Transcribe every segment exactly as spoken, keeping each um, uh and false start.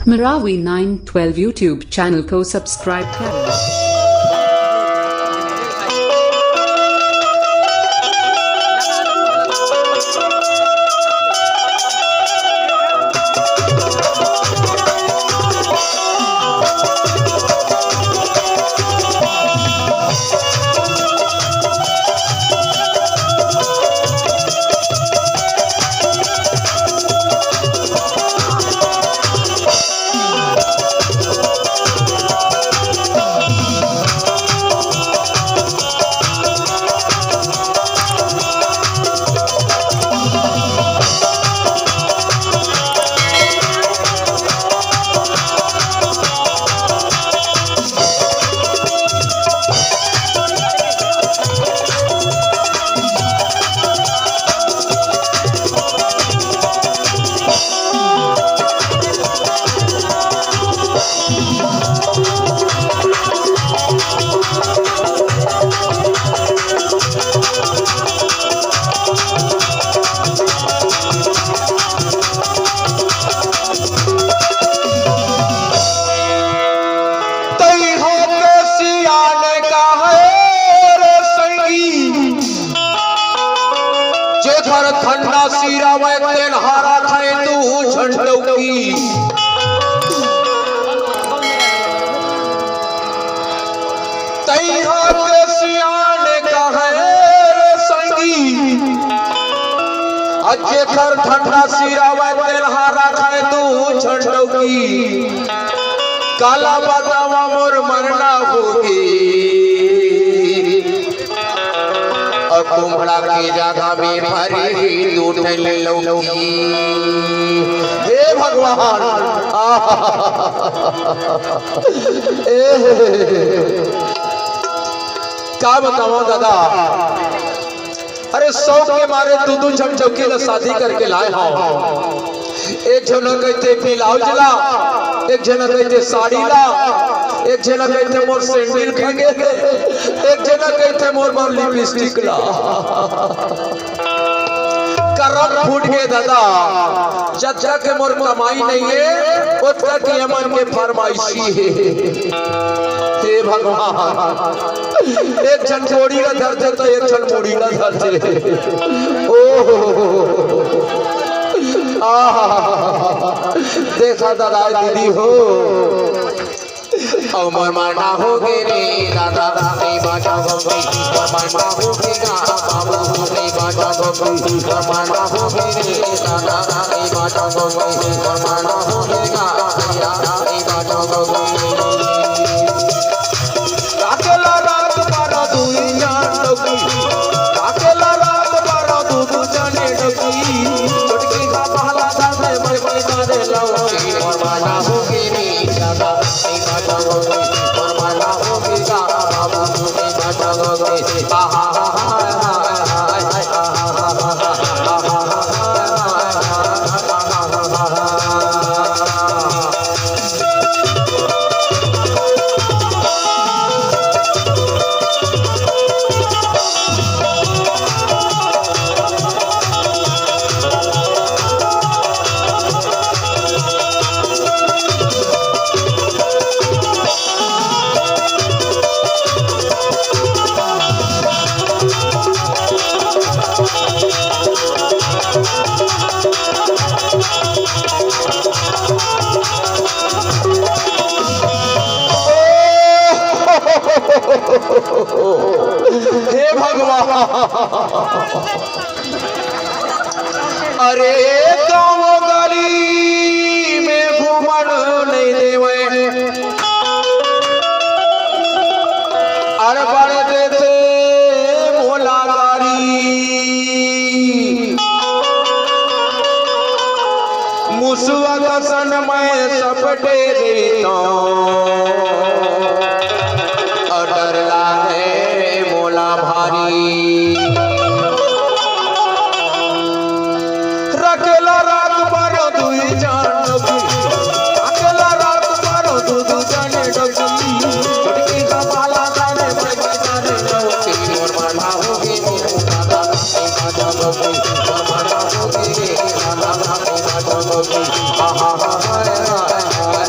Marawi nine twelve YouTube channel को subscribe करें। तैं हा के सियान कहे रे संगी, जेकर ठंडा सिर आवय तेन हा राखय दू झन डौकी। तैं हा के सियान कहे रे संगी, अ जेकर ठंडा सिर आवय तेन हा राखय दू झन डौकी। काला बतावंव मोर मरना होगे, अ कुम्हड़ा के जगह में फरी दू ठन लौकी। हे भगवान, आहा, ए, का बतावंव दादा, अरे शौक के मारे दू दू झन डौकी ला शादी करके लाय हंव। एक झन कहिथे ब्लाउज ला, एक झन कहिथे साड़ी ला, एक झन कहिथे मोर सैंडल खंगे, एक झन कहिथे मोर बर लिपस्टिक ला। करम फूट गे दादा, जतका के मोर कमाई नइ हे, ओतका के एमन के फरमाइशी हे। हे भगवान, एक झन कोड़ी ला धरथे त एक झन मुड़ी ला धरथे। ओहो, आहा, देखा दादा दीदी हो, अउ मोर मरना होगे रे दादा, ए बाजा हो गई, मोर मरना होगे गा बाबू, ए बाजा हो गई, मोर मरना होगे रे दादा, ए बाजा हो गई, मोर मरना होगे गा भैया, ए बाजा हो गई। काटेला रात बारा दुई जान डौकी, काटेला रात बारा दू दू जाने डौकी, छोटकी का पहला साथे मैं मैं मारे लौकी, मोर मरना होगे रे दादा। हे भगवान, अरे गाँव गली में घूमन नइ देवय, अरे बड़ देथे मोला गारी। मुसवा कसन मैं सपटे रहिथंव, अउ डर लागे मोला भारी। रखेला रात भर दुई जान डौकी, रखेला रात भर दू दू जाने डौकी। छोटकी का पाला जाने बड़की जाने डौकी। मोर मरना होगे रे दादा, ए बाजा डौकी। मोर मरना होगे रे दादा, ए बाजा डौकी। आहा, हा, हा, हा, हा।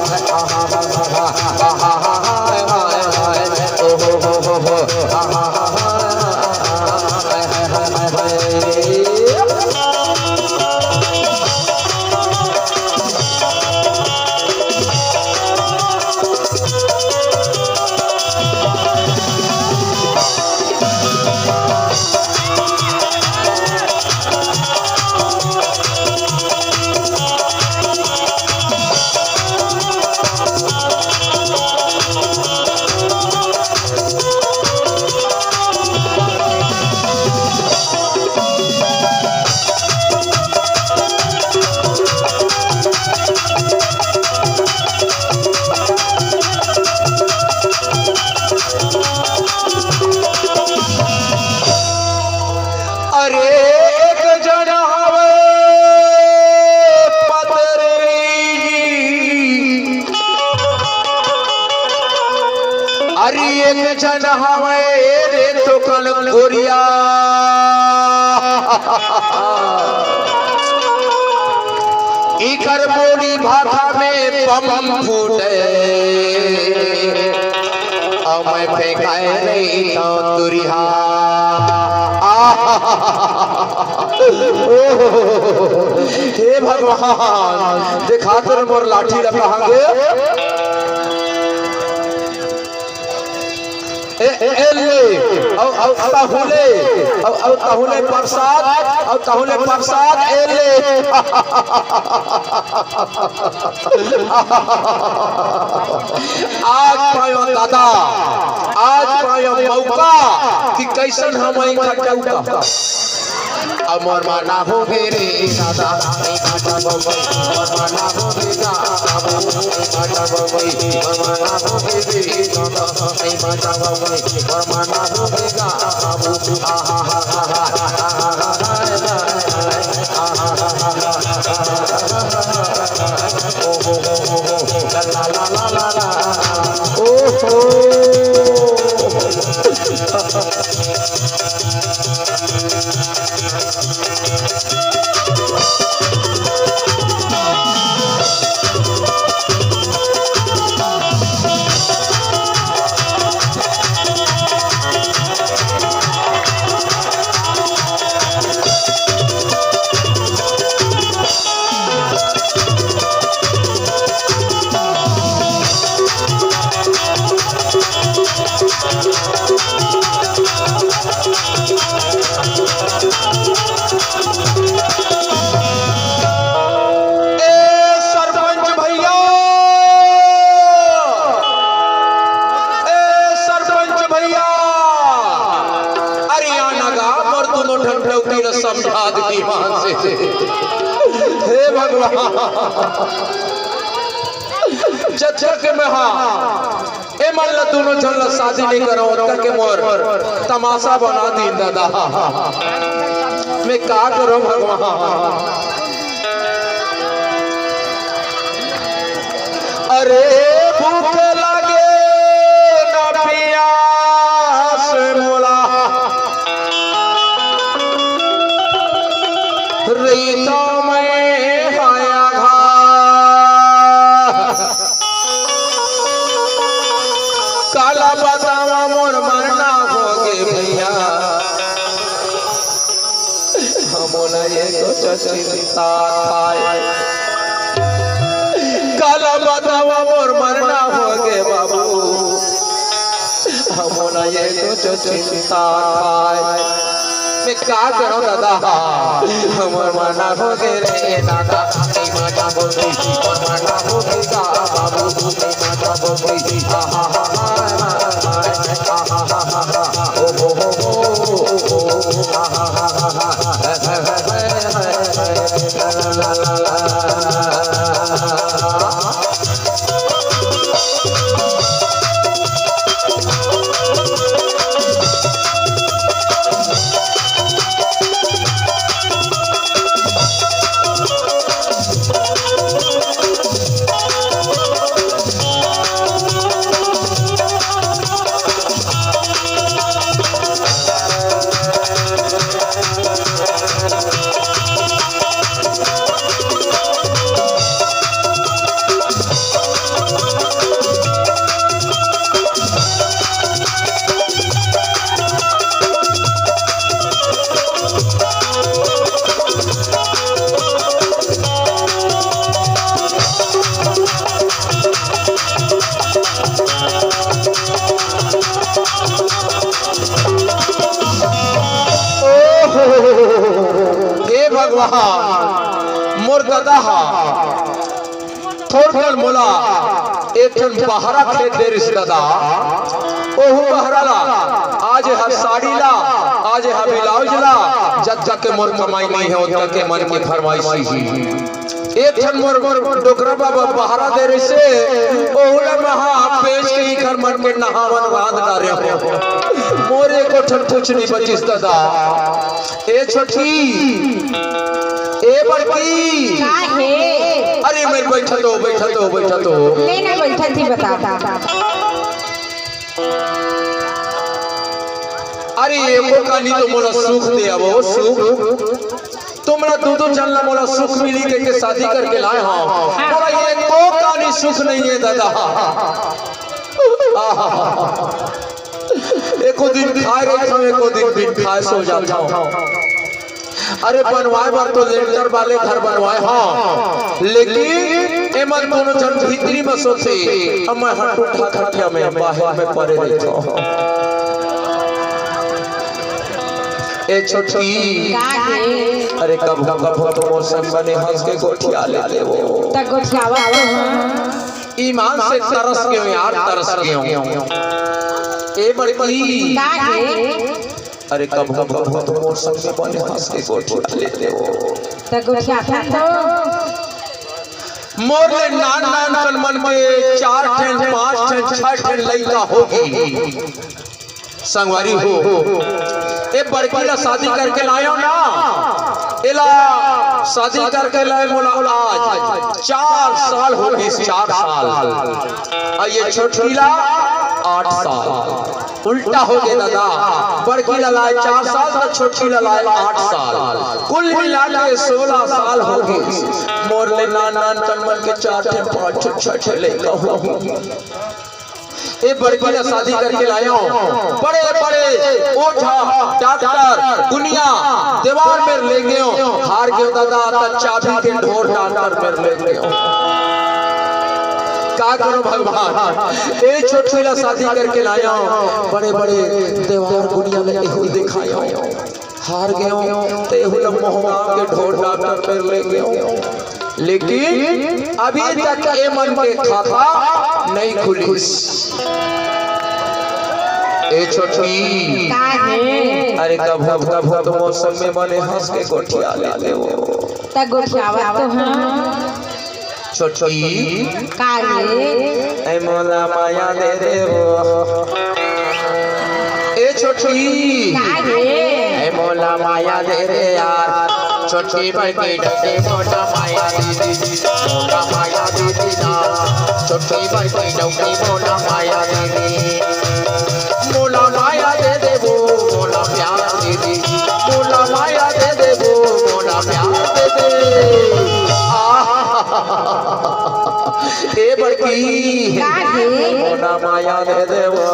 एक झन हवय रे तो कल कोरिया। इकर बोली भाखा में पम फूटे, अउ मैं फेंकाय रही तो दुरिहा। हे भगवान, देखा तो मोर लाठी ला कहाँ गे। ए, ए, ए ले, अउ, अउ, तहुले, अउ, अउ, तहुले प्रसाद, अउ, तहुले प्रसाद, ए ले। आज पायो दादा, आज पायो मौका कि कैसन हम इखट्टा उठा। अमर माना हो गे रे दादा, नहीं माना हो गे, अमर माना हो गे दादा, नहीं माना हो गे, अमर माना हो गे रे दादा, नहीं माना हो गे, अमर माना हो गे दादा। आहा, हा, हा, हा, हा, हा, हा, हा, हा, हा, हा, हा, हा, हा, हा, हा, हा, हा, हा, ओ हो हो हो हो, ला ला ला ला ला ला, ओ हो। ए सरपंच भैया, ए सरपंच भैया, अरे आना गा मोर दुनो ठन डौकी ल समझा दे ईमान से। हे भगवान, जब तक मैं हा एमन ला दुनो झन ला शादी नइ करव, ओतका के मोर तमाशा बना दीन दादा। मैं का करव भगवान? अरे भूख लागे ना पियास मोला, रहिथंव मैं हाया घा। काला बतावा मोर मरना होगे भैया, हमन एको चिंता थाय। काला बतावा मोर मरना होगे बाबू, हमन एको चिंता थाय। मैं का करव दादा, हमर मरना होगे रे दादा, ए माता बोली, हमर मरना होगे गा बाबू, ए माता बोली, हा, हा, हा, ओ हो, हो, हो, ओ, ओ, ओ, ओ, हा, हा, हा, हा, हा, ला, ला, ला, ला। हे भगवान, मोर ददा हा थोरकन मोला एक ठन बहरा खेत दे रिहिस ददा। ओहू बहरा ला, आज हा साड़ी ला, आज हा ब्लाउज ला, जब तक के मोर कमाई नइ हे, ओतका के मन के फरमाइश ही। एक ठन मोर डोकरा बाबा बहरा दे रिहिसे, ओहू ला मैं हा बेच के इखर मन के नहावन रांध डारे हों। मोर एको ठन कुछ नइ बचिस ददा। ए छोटकी, ए बड़की। का हे? अरे मैं बइठा तो, बइठा तो, बइठा तो। ले ना बइठा थी बता। अरे एको कानी तो मोला सुख दे, अब वो सुख। तुमला दू दू झन ला मोला सुख मिली कहिके शादी करके लाए हंव। मोला एको कानी सुख नइ हे दादा। आहा। एको दिन खाए रहिथंव, एको दिन बिन खाए सो जाथंव। अरे बनवाए बर तो लेंटर वाले घर बनवाए हंव, लेकिन एमन दूनों झन भीतरी म सोथे, अउ मैं ह टूटा खटिया में बाहिर में परे रहिथंव। ए छोटकी, का हे? अरे कभू कभू तो मोर संग बने हंस के गोठिया लेते वो। त गोठियावत तो हंव। ईमान से तरस गेंव यार, तरस गेंव। ए बड़की। का हे? अरे कभू कभू तो मोर संग बने हंस के गोठिया लेते वो। त गोठियाथंव तो। मोर ले नान नान कन मन के चार ठन, पांच ठन, छह ठन लइका होही। संगवारी हो, ए बड़की ला शादी करके लाएंव ना, एला शादी करके लाए मोला आज चार साल हो गिस, चार साल। अउ ये छोटकी ला आठ साल। उल्टा हो गे दादा, बड़की ला लाए चार साल त छोटकी ला लाए आठ साल, कुल मिला के सोलह साल हो गिस। मोर ले नान नान कन मन के चार ठे, पांच ठे, छह ठे लइका हो। ए बड़की ला शादी करके लाएंव, बड़े बड़े ओझा डॉक्टर दुनिया देवार मेर ले गेंव, हार गेंव दादा, त चाबी के ढोर डॉक्टर मेर ले गेंव। का करों भगवान, ए छोटकी ला शादी करके लाएंव, बड़े बड़े देवार दुनिया में एहू दिखाएंव, हार गेंव, त एहू ला मोहगांव के ढोर डॉक्टर मेर ले गेंव। लेकिन अभी तक ए मन के खाता नइ खुलिस। ए छोटकी, का हे? अरे कभू कभू तो मोर संग में बने हंस के गोठिया लेते वो। त गोठियावत तो हंव। छोटकी। का हे? ए मोला माया दे दे वो। ए छोटकी। का हे? ए मोला माया दे दे यार। छोटकी बड़की डौकी मोला माया दे दे। मोला माया दे दे ना। छोटकी बड़की डौकी मोला माया दे दे। मोला माया दे दे वो, मोला प्यार दे दे। मोला माया दे दे वो, मोला प्यार दे दे। आहा। ए बड़की। का हे? मोला माया दे दे वो।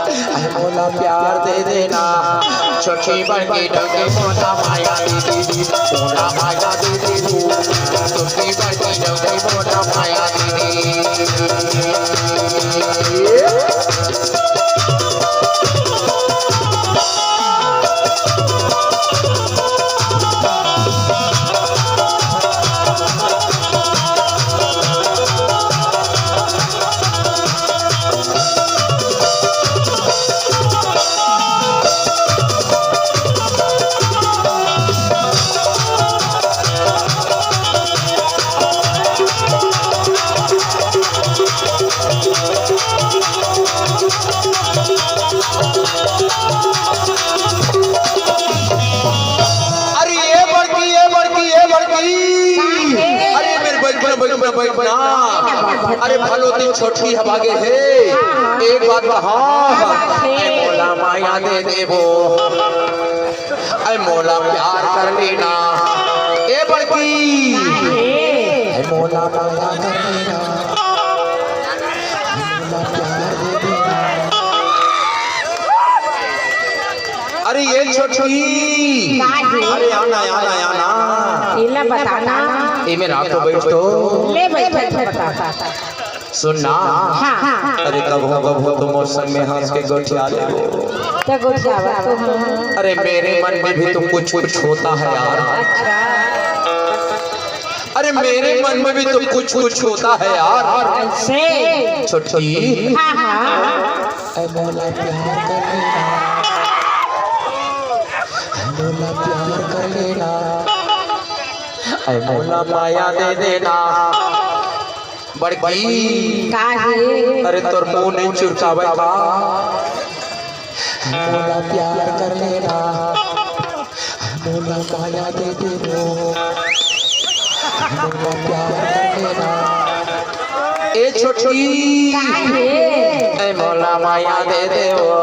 अरे मोला प्यार दे देना। छोटकी बड़की डौकी मोला माया दे दे। मोला माया दे दे वो। छोटकी बड़की डौकी मोला माया दे दे। अरे ए बड़की, ए बड़की, ए बड़की। का हे? अरे मेरे बचपन, बचपन, बचपन। अरे भलोती छोटकी हवा गे हे। एक बात कहा। का बात हे? ए मोला माया दे देबो। ऐ मोला प्यार कर लेना। ए बड़की। का हे? ऐ मोला माया कर लेना। ऐ मोला प्यार दे देना। अरे ए छोटकी। का हे? अरे आना, आना, आना। एला बताना। ए मेर आके बैठ तो। ले बैठ, बैठ, बता। सुन ना। हाँ, हाँ। अरे कभू कभू तो मोर संग में हंस के गोठिया ले। त गोठियावत तो हंव। अरे मेरे मन में भी तो कुछ कुछ होता है यार। अच्छा। अरे मेरे मन में भी तो कुछ कुछ होता है यार। कैसे? छोटकी। हाँ, हाँ। ऐ मोला प्यार कर लेना। ऐ मोला प्यार कर लेना। ऐ मोला माया दे देना। बड़की। का हे? अरे तोर मुंह नइ चुरकावय का? मोला प्यार कर लेना, मोला माया दे दे वो, मोला प्यार कर लेना। ए छोटकी। का हे? ए मोला माया दे दे वो।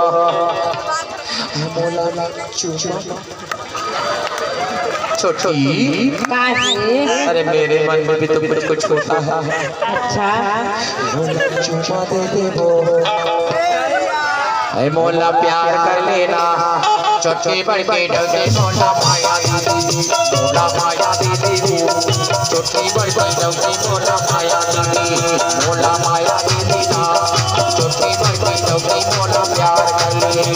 मोला चुमा। छोटी। का जी? अरे मेरे मन में भी तो कुछ कुछ होता है। अच्छा। मोला चुमा दे दे वो। ए मोला प्यार कर लेना। छोटी बड़की डगे मोला माया दीदी, मोला माया दीदी वो। छोटी बड़की डगे मोला माया दीदी, मोला माया दीदी ना। छोटी बड़की डगे मोला प्यार कर ले।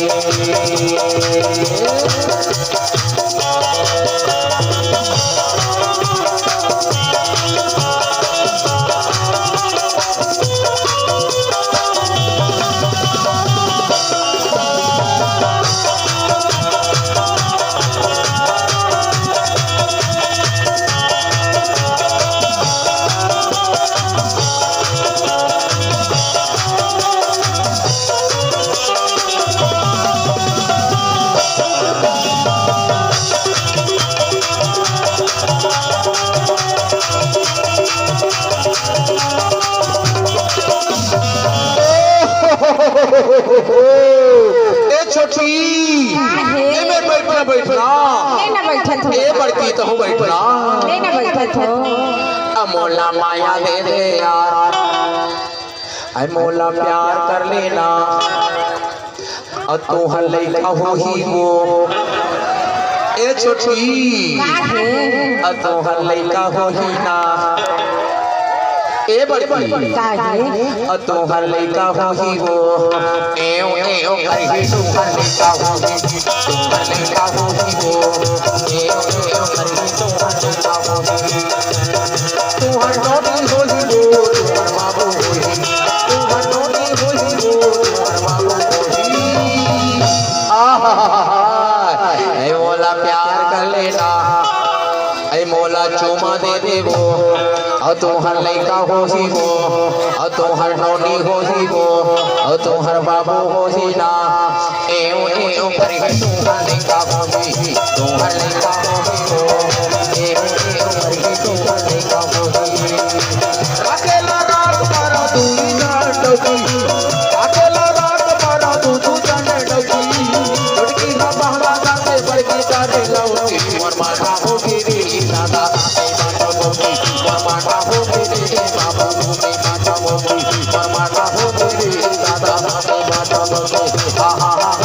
ए छोटी, का हे? ए मेर बइठना, बइठना। ए ना बइठत हो। ए बड़की तहूँ बइठना। ए ना बइठत हो। अ मोला माया दे दे यार। अ मोला प्यार कर लेना। अ तोहर लइका होही वो। ए छोटी। का हे? अ तोहर लइका होही ना। ए बड़की। का हे? अ तोहर लइका होही वो। एव, एव, करही तोहर लइका होही। तोहर लइका होही वो। एव, एव, करही तोहर लइका होही। तोहर नोनी होही वो, तोहर बाबू होही। तोहर नोनी होही वो, तोहर बाबू होही। आहा, ए मोला प्यार कर लेना। ए मोला चुमा दे देबो। अउ तोहर लइका होही वो। अउ तोहर नोनी होही वो। अउ तोहर बाबू होही ना। एव, एव, करही तोहर लइका होही। तोहर लइका होही वो। एव, एव, करही तोहर लइका होही। अकेला रात भर दुई ना डौकी। अकेला रात भर दू दू जन डौकी। छोटकी ह बहरा जाथे, बड़की करे लौकी। मोर माथा हो गिरी दादा, ए बात होही। मोर माथा हो गिरी बाबू, ए बात होही। मोर माथा हो गिरी दादा, ए बात होही। हा, हा, हा।